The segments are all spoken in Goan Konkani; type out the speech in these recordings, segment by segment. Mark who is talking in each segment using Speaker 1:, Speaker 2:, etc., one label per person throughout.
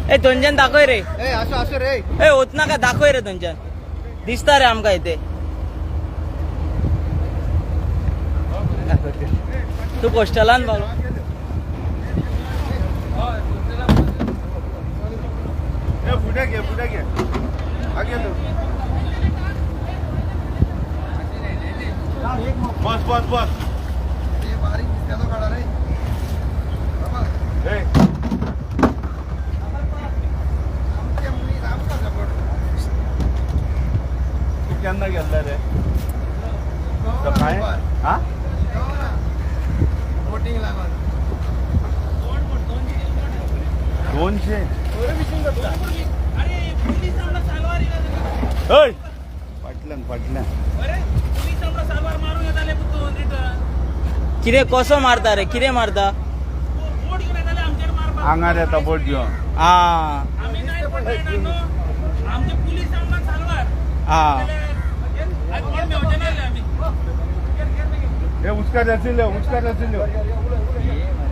Speaker 1: ए थंयच्यान दाखय रे.
Speaker 2: ए, असो असो रे.
Speaker 1: ए, वचनाका, दाखय रे, थंयच्यान दिसता रे आमकां इथे. तू कोस्टलान पावलो.
Speaker 3: ए, फुडें घे, फुडें घे, आगे तूं. बस बस बस.
Speaker 2: बारीक नुस्त्याचो काडा रे बाबा.
Speaker 3: ए.
Speaker 2: आमचे मनीस आमकां सपोर्ट.
Speaker 3: तूं केन्ना गेल्ले रे सकाळी? हा.
Speaker 2: बोटींग लागून.
Speaker 3: 200.
Speaker 1: अरे, पुलीस आमकां सालवार.
Speaker 3: हय, फाटल्यान फाटल्यान.
Speaker 1: अरे, पुलीस आमकां सालवार मारून येताले पुतून. कितें, कसो मारता रे? कितें मारता?
Speaker 3: आंगार येता बोट घेवन.
Speaker 1: आ.
Speaker 4: आमी नाही पण जायना न्हू, आमचे पुलीस आमकां सालवार.
Speaker 1: आ.
Speaker 4: आनी कोण मेवचे नासले आमी.
Speaker 3: ये उसका रस्सी ले, उसका रस्सी ले.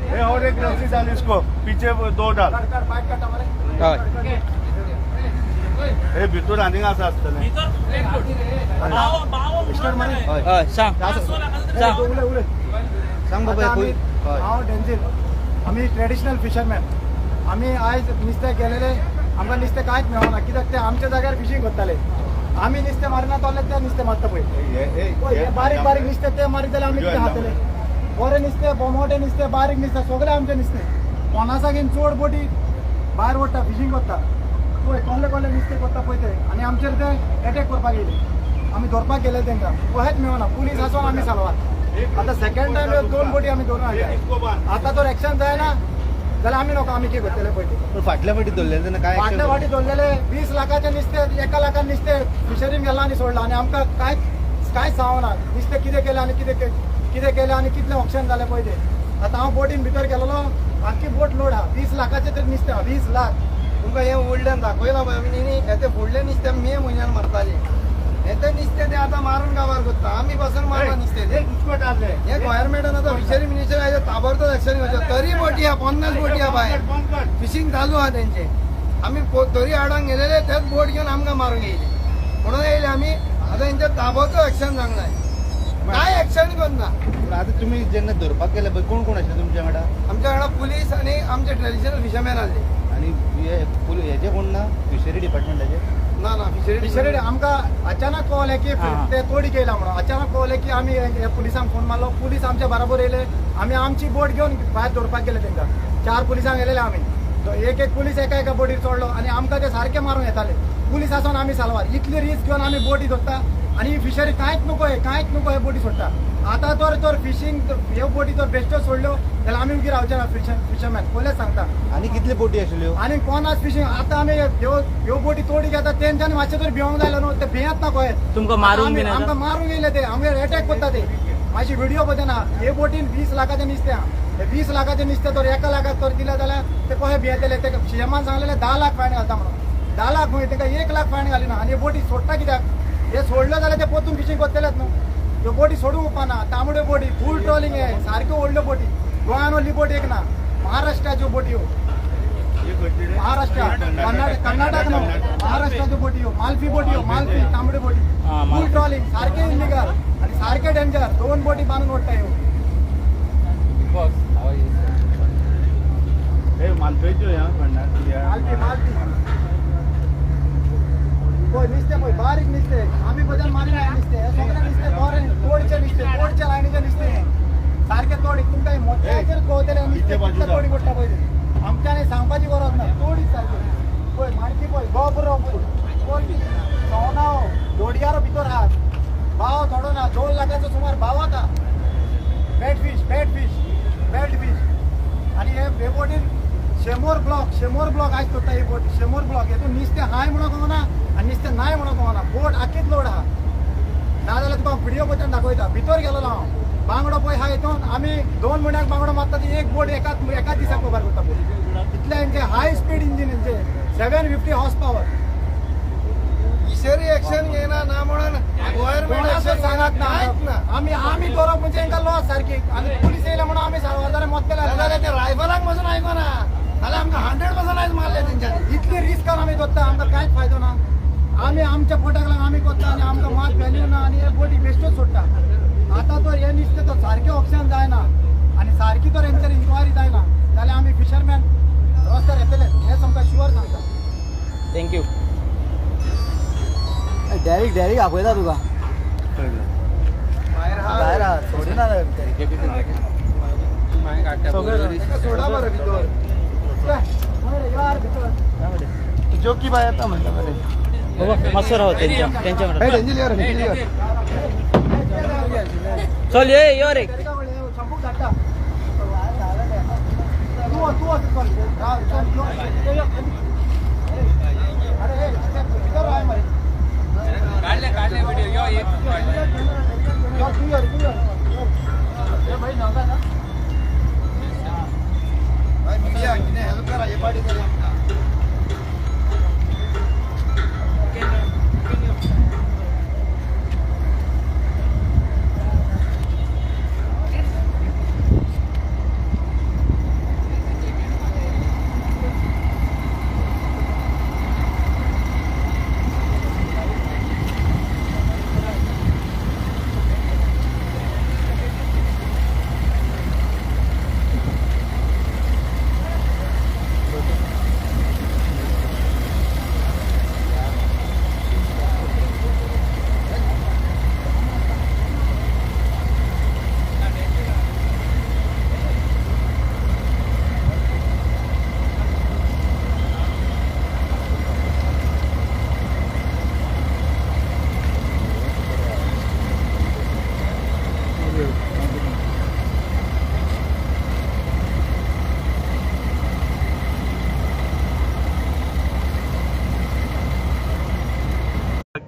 Speaker 3: ये और एक रस्सी डाल इसको पीछे, वो दो डाल.
Speaker 1: हय.
Speaker 3: हे भितर आनीक आसा आसतलें.
Speaker 4: भितर बावो बावो म्हणून
Speaker 1: हय हय, सांग.
Speaker 4: 5 लाखाचो.
Speaker 1: सांग.
Speaker 5: उलय उलय.
Speaker 2: सांग बाबा.
Speaker 5: आता हांव डेन्झील, आमी ट्रेडिशनल फिशरमॅन. आमी आयज नुस्तें गेलेले, आमकां नुस्तें कांयच मेळना, कित्याक ते आमच्या जाग्यार फिशींग करताले. आमी नुस्तें मारिना तोले ते नुस्तें मारता पळय. पळय, हे बारीक बारीक नुस्तें ते मारीत जाल्यार आमी कितें खातले? बरें नुस्तें, बोमोटे नुस्तें, बारीक नुस्तें, सगळें आमचें नुस्तें. पन्नासाकीन चड बोटी भायर वडटा, फिशींग करता. पळय, कसले कसले नुस्तें करता पळय ते. आनी आमचेर ते एटॅक करपाक येयले. आमी धरपाक गेले तांकां, कहेच मेळना. पुलीस आसोन आमी सालवार. आतां सेकंड टायम दोन बोटी आमी धरून हाडल्या. आतां तर एक्शन जायना जाल्यार आमी नको, आमी कितें करतले पळय ते.
Speaker 2: फाटल्या फाटी धरलेले तेन्ना काय?
Speaker 5: फाटल्या फाटी दवरलेले 20 लाखाचे नुस्तें, 1 लाखान नुस्तें फिशरीन गेलां आनी सोडलां. आनी आमकां कांयच कांयच सांगना नुस्तें कितें केलें आनी कितें कितें केलें आनी कितलें ऑक्शन जालें पळय तें. आतां हांव बोटीन भितर गेलेलो, आख्खी बोट लोड आहा. 20 लाखाचें तरी नुस्तें आहा, 20 लाख.
Speaker 2: तुमकां हें वडल्यान दाखयलां पळय आमी न्ही, हे ते फुडलें नुस्तें मे म्हयन्यान मारताले. हे ते नुस्तें ते आतां मारून काबार करता. आमी पासून मारला नुस्तें ते.
Speaker 3: उसको डाल दे.
Speaker 2: हे गव्हर्मेंटान आतां फिशरी मिनिस्टर आयचे, ताबडतोब एक्शन घेवचें. तरी बोटी आहा, 50 बोटी आहा भायर.
Speaker 3: बंद कर.
Speaker 2: फिशींग चालू आहा तेंचे. आमी तरी आडांक गेलेले, तेच बोट घेवन आमकां मारूंक येयले म्हणून येयले आमी. आतां हेंचे ताबडतोब एक्शन जावंक जाय. कांय एक्शन करना.
Speaker 6: आता तुम्ही जेन्ना धरपाक गेले पळय, कोण कोण आशिल्ले तुमच्या वांगडा?
Speaker 2: आमच्या वांगडा पुलीस आनी आमचे ट्रेडिशनल फिशरमॅन आसले.
Speaker 6: आनी हे हेजे कोण ना फिशरी डिपार्टमेंटाचे?
Speaker 2: ना ना, फिशरी.
Speaker 5: फिशरी आमकां अचानक कळलें की ते तोडी केला म्हणून. अचानक कळलें की आमी हे पुलिसांक फोन मारलो. पुलीस आमच्या बरोबर येयले. आमी आमची बोट घेवन भायर दवरपाक गेले तांकां. चार पुलिसांक गेलेले आमी. तो एक एक पुलीस एका एका बोटीर चडलो आनी आमकां ते सारके मारून येताले. पुलीस आसोन आमी सालवार. इतली रिस्क घेवन आमी बोटी धरता आनी ही फिशरी कांयच नको, हे कांयच नको, हे बोटी सोडटा. आतां तर तर फिशींग ह्यो बोटी जर बेश्ट्यो सोडल्यो जाल्यार आमी उगी रावचे ना. फिशरमॅन पयलेच सांगता.
Speaker 6: आनी कितले बोटी आशिल्ल्यो?
Speaker 5: आनी कोणाच फिशींग. आतां आमी ह्यो ह्यो बोटी तोडी घेता, तेंच्यांनी मातशें तरी भिवंक जाय न्हू. ते भियेत ना कोहे.
Speaker 1: तुमकां मारूंक बीन येता?
Speaker 5: आमकां मारूंक येयले ते, आमगेर एटॅक करता ते. मातशी व्हिडिओ पळय ना. हे बोटीन 20 लाखाचें नुस्तें आहा. हे 20 लाखाचें नुस्तें तर 1 लाखाक तर दिलें जाल्यार ते कशें भियेतले ते? सीएमान सांगलेले 10 लाख फायन घालता म्हणून. 10 लाख खंय? तांकां 1 लाख फायन घालिना आनी हे बोटी सोडटा कित्याक? हे सोडल्यो जाल्यार ते परतून फिशींग करतलेच न्हू. ह्यो बोटी सोडूंक उपकारना. तांबड्यो बोटी, फूल ट्रॉलिंग हे सारक्यो व्हडल्यो बोटी. गोंयान व्हडली बोट एक ना. महाराष्ट्राच्यो बोटी ह्यो. महाराष्ट्र, कर्नाटक, कर्नाटक न्हू, महाराष्ट्राच्यो बोटी ह्यो. मालफी बोटी ह्यो, मालफी तांबड्यो बोटी.
Speaker 1: हा,
Speaker 5: फूल
Speaker 1: मालफी.
Speaker 5: ट्रॉलिंग, सारखे इलिगल आणि सारखे डेंजर. दोन बोटी बांदून ओडटा ह्यो.
Speaker 3: हे मालपेच्यो ह्या
Speaker 5: मालपी मालपी. पळय नुस्तें पळय, बारीक नुस्तें. आमी बद्दल मारिना हें नुस्तें. हें सगळें नुस्तें बरें तोडचें नुस्तें, तोडच्या लायनीचें नुस्तें हें. सारकें तोडी. तुमकां मोत्याचेर कळटलें नुस्तें कितलें तोडी पडटा पळय तें. आमच्यांनी सांगपाची गरज ना. तोडी सारकें पळय, माणकी पळय, गोबरो पळय, कोलपी, सवनाव, दोडयारो भितर आहात. भाव थोडो ना, 2 लाखाचो सुमार भाव आतां. Bait fish, bait fish, bait fish. आणि हे हे बोटीन 100 ब्लॉक, 100 ब्लॉक आयज करता ही बोट. 100 ब्लॉक. हेतून नुस्तें हाय म्हणूंक ना आनी नुस्तें नाय म्हणूंक ना. बोट आखीच लोड आहा. नाजाल्यार तुका व्हिडिओ पळयतना दाखयता. भितर गेलेलो हांव. बांगडो पळय आहा हितून. आमी 2 म्हयन्याक बांगडो मारता ती एक बोट एकाच एकाच दिसाक कवर करता बोट. इतले हेंचे हाय स्पीड इंजीन हेंचे, 750 हॉर्स पावर.
Speaker 2: फिशरी एक्शन घेयना ना म्हणून गव्हर्मेंट एक्शन
Speaker 5: सांगात ना.
Speaker 2: कांयच ना.
Speaker 5: आमी आमी दवरप म्हणजे हेंकां लॉस सारकी. आनी पुलीस येयले म्हणून आमी साल्वार जाल्यार मोत्तले.
Speaker 2: जाल्यार ते रायफलाक पासून आयकना, जाल्यार आमकां 100% आयज मारले तेंच्यांनी.
Speaker 5: जावन आमी दोत्ता, आमकां कांयच फायदो ना. आमी आमच्या पोटाक लागून आमी कोत्ता आनी आमकां मात व्हॅल्यू ना आनी हे बोटी बेश्टोच सोडटा. आतां तर हे नुस्तें तर सारकें ऑप्शन जायना आनी सारकी तर हेंचेर इन्क्वायरी जायना जाल्यार आमी फिशरमॅन रस्त्यार येतले, हें आमकां शुअर सांगता.
Speaker 1: Thank you.
Speaker 5: Direct direct आपयता तुका, भायर आहा, सोडिना.
Speaker 2: सोडा बरं भितर.
Speaker 5: यार भितर
Speaker 2: जोकी बाय येता म्हणटा मरे.
Speaker 1: बाबा मातसो राव, तेंच्या तेंच्या
Speaker 2: हे तेंची लियर, तेंची लियर.
Speaker 1: चल ये यो रे.
Speaker 5: शंभूक धाडटा तूं तूं वच, चल राव, चल यो. अरे हे, भितर राव मरे.
Speaker 4: काढले काढले व्हिडिओ, यो एक काढले.
Speaker 5: यो, तूं यो रे, तूं यो. हे भाई नका ना.
Speaker 2: भाई मीडिया कितें हेल्प करा हे पाटी तरी आमकां.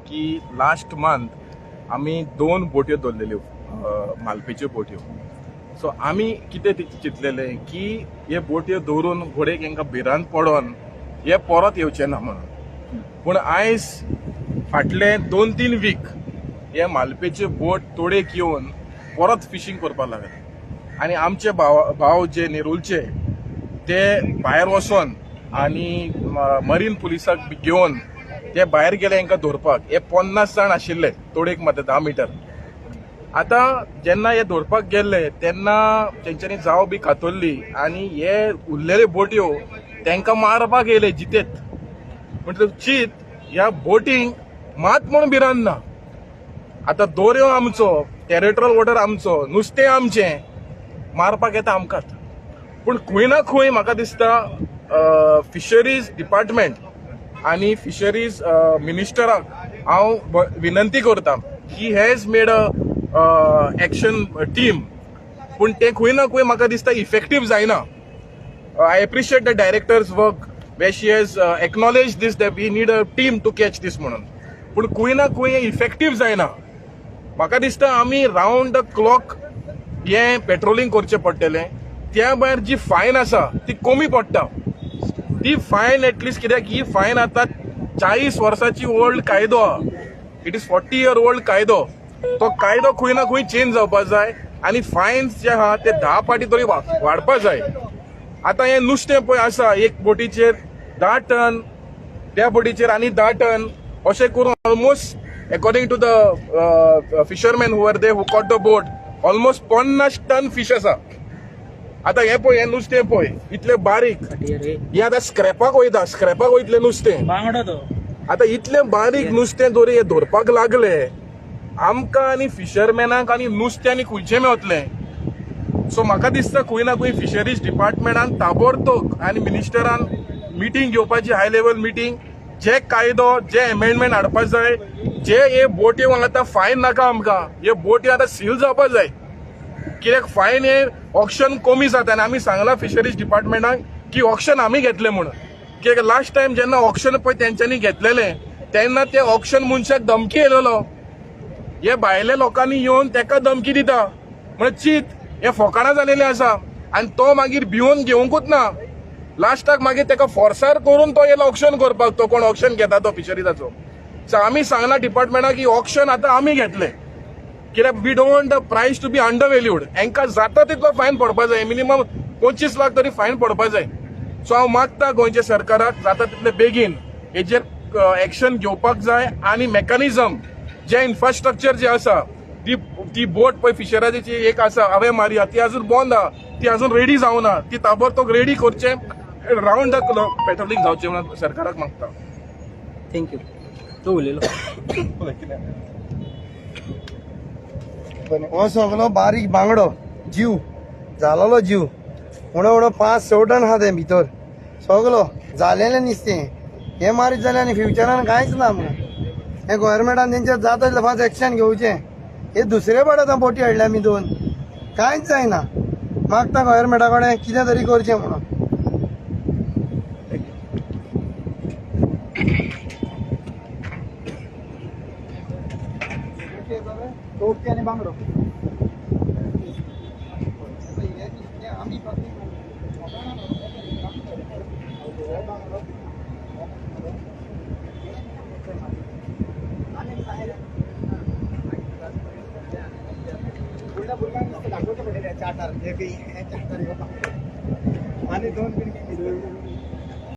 Speaker 7: की लास्ट मंथ आमी दोन बोट्यो दवरलेल्यो, मालपेच्यो बोट्यो. सो आमी कितें चिंतलेलें की हे बोट्यो दवरून घोडेक हेंकां भिरांत पडोन हे परत येवचे ना म्हणून. पूण आयज फाटले 2-3 वीक हे मालपेचे बोट तोडेक येवन परत फिशींग करपाक लागले आनी आमचे भाव जे नेरुलचे ते भायर वचोन आनी मरीन पुलिसाक घेवन ते भायर गेले हांकां धरपाक. हे 50 जाण आशिल्ले तोडेक मात 10 मिटर. आतां जेन्ना हे धरपाक गेल्ले तेन्ना तेंच्यांनी जाव बी कातरली आनी हे उरलेले बोटयो तेंकां मारपाक येयले जितेत. म्हणटकीर चीत ह्या बोटींक मात म्हूण भिरांत ना. आतां दोऱ्यो आमचो, टेरिटोरियल वॉटर आमचो, नुस्तें आमचें, मारपाक येता आमकांच. पूण खंय ना खंय म्हाका दिसता फिशरीज डिपार्टमेंट आनी फिशरीज मिनिस्टराक हांव विनंती करता की has made a action team, पूण तें खंय ना खंय म्हाका दिसता इफेक्टीव जायना. I appreciate the director's work where she has acknowledge this that we need a team to catch this म्हणून, पूण खंय ना खंय हें इफेक्टीव जायना. म्हाका दिसता आमी रावंड the clock हें पेट्रोलिंग करचें पडटलें. त्या भायर जी फायन आसा ती कमी पडटा, ती फायन एटलिस्ट, कित्याक ही फायन आतां 40 वर्साची ओल्ड कायदो आहा. It is 40 year old कायदो. तो कायदो खंय ना खंय चेंज जावपा जाय आनी फायन्स जे आहा ते 10 पाटी तरी वाडपा जाय. आतां हें नुस्तें पळय आसा, एक बोटीचेर 10 टन, त्या बोटीचेर आनी 10 टन, अशें करून almost according to the fishermen who are they who caught the boat almost 50 ton fish आसा. आतां हें पळय, हें नुस्तें पळय इतलें बारीक, हें आतां स्क्रॅपाक वयता, स्क्रॅपाक वयतलें नुस्तें.
Speaker 1: बांगडो तो.
Speaker 7: आतां इतलें बारीक नुस्तें दोरी हें धरपाक लागले आमकां आनी फिशरमॅनाक आनी नुस्तें आनी खंयचें मेवतलें. सो म्हाका दिसता खंय ना खंय फिशरीज डिपार्टमेंटान ताबडतोब आनी मिनिस्टरान मिटींग घेवपाची, हाय लेवल मिटींग, जे कायदो जे एमेंडमेंट हाडपा जाय, जे हे बोटी आतां फायन नाका आमकां, हे बोटी आतां सील जावपा जाय. कित्याक फायन हे ऑक्शन कमी जाता आनी आमी सांगलां फिशरीज डिपार्टमेंटाक की ऑक्शन आमी घेतलें म्हणून. कित्याक लास्ट टायम जेन्ना ऑक्शन पळय तेंच्यांनी घेतलेलें तेन्ना ते ऑक्शन मनशाक धमकी येयलेलो, हे भायल्या लोकांनी येवन तेका धमकी दिता. म्हणजे चीत हे फोकाणां जालेलें आसा आनी तो मागीर भिवन घेवंकूच ना. लास्टाक मागीर तेका फोर्सार करून तो येयलो ऑक्शन करपाक, तो कोण ऑक्शन घेता तो फिशरीजाचो. सो आमी सांगलां डिपार्टमेंटाक की ऑक्शन आतां आमी घेतलें, कित्याक we don't want the price to be under valued. हेंकां जाता तितलो फायन पडपा जाय, मिनिमम 25 लाख तरी फायन पडपा जाय. सो हांव मागता गोंयच्या सरकाराक जाता तितले बेगीन हेजेर एक्शन घेवपाक जाय आनी मेकॅनिझम जे इन्फ्रास्ट्रक्चर जे आसा ती ती बोट पळय फिशराची एक आसा हांवें मारया ती अजून बंद आहा, ती अजून रेडी जावना, ती ताबडतोब रेडी करचें, रावंड the clock patrolling जावचें म्हणून सरकाराक मागता.
Speaker 1: Thank you. तूं उलयलो.
Speaker 2: हो सगलो बारीक बांगडो जीव जालोलो जीव उणो उणो 5-6 टन आहा तें भितर सगलो जालेलें नुस्तें. हें मारीत जाल्यार आनी फ्युचरान कांयच ना आमकां. हें गोवोरमेंटान तेंचेर जाता तितलें फास्ट एक्शन घेवचें. हे दुसरे फावट आतां बोटी हाडल्या आमी दोन, कांयच जायना. मागता गोवोरमेंटा कडेन कितें तरी करचें म्हणून.
Speaker 5: तोपकी आनी बांगडो. भुरग्यांक नुस्तें दाखोवचें पडटलें चार्टार, हे चार्टार आनी 2 पिंडी.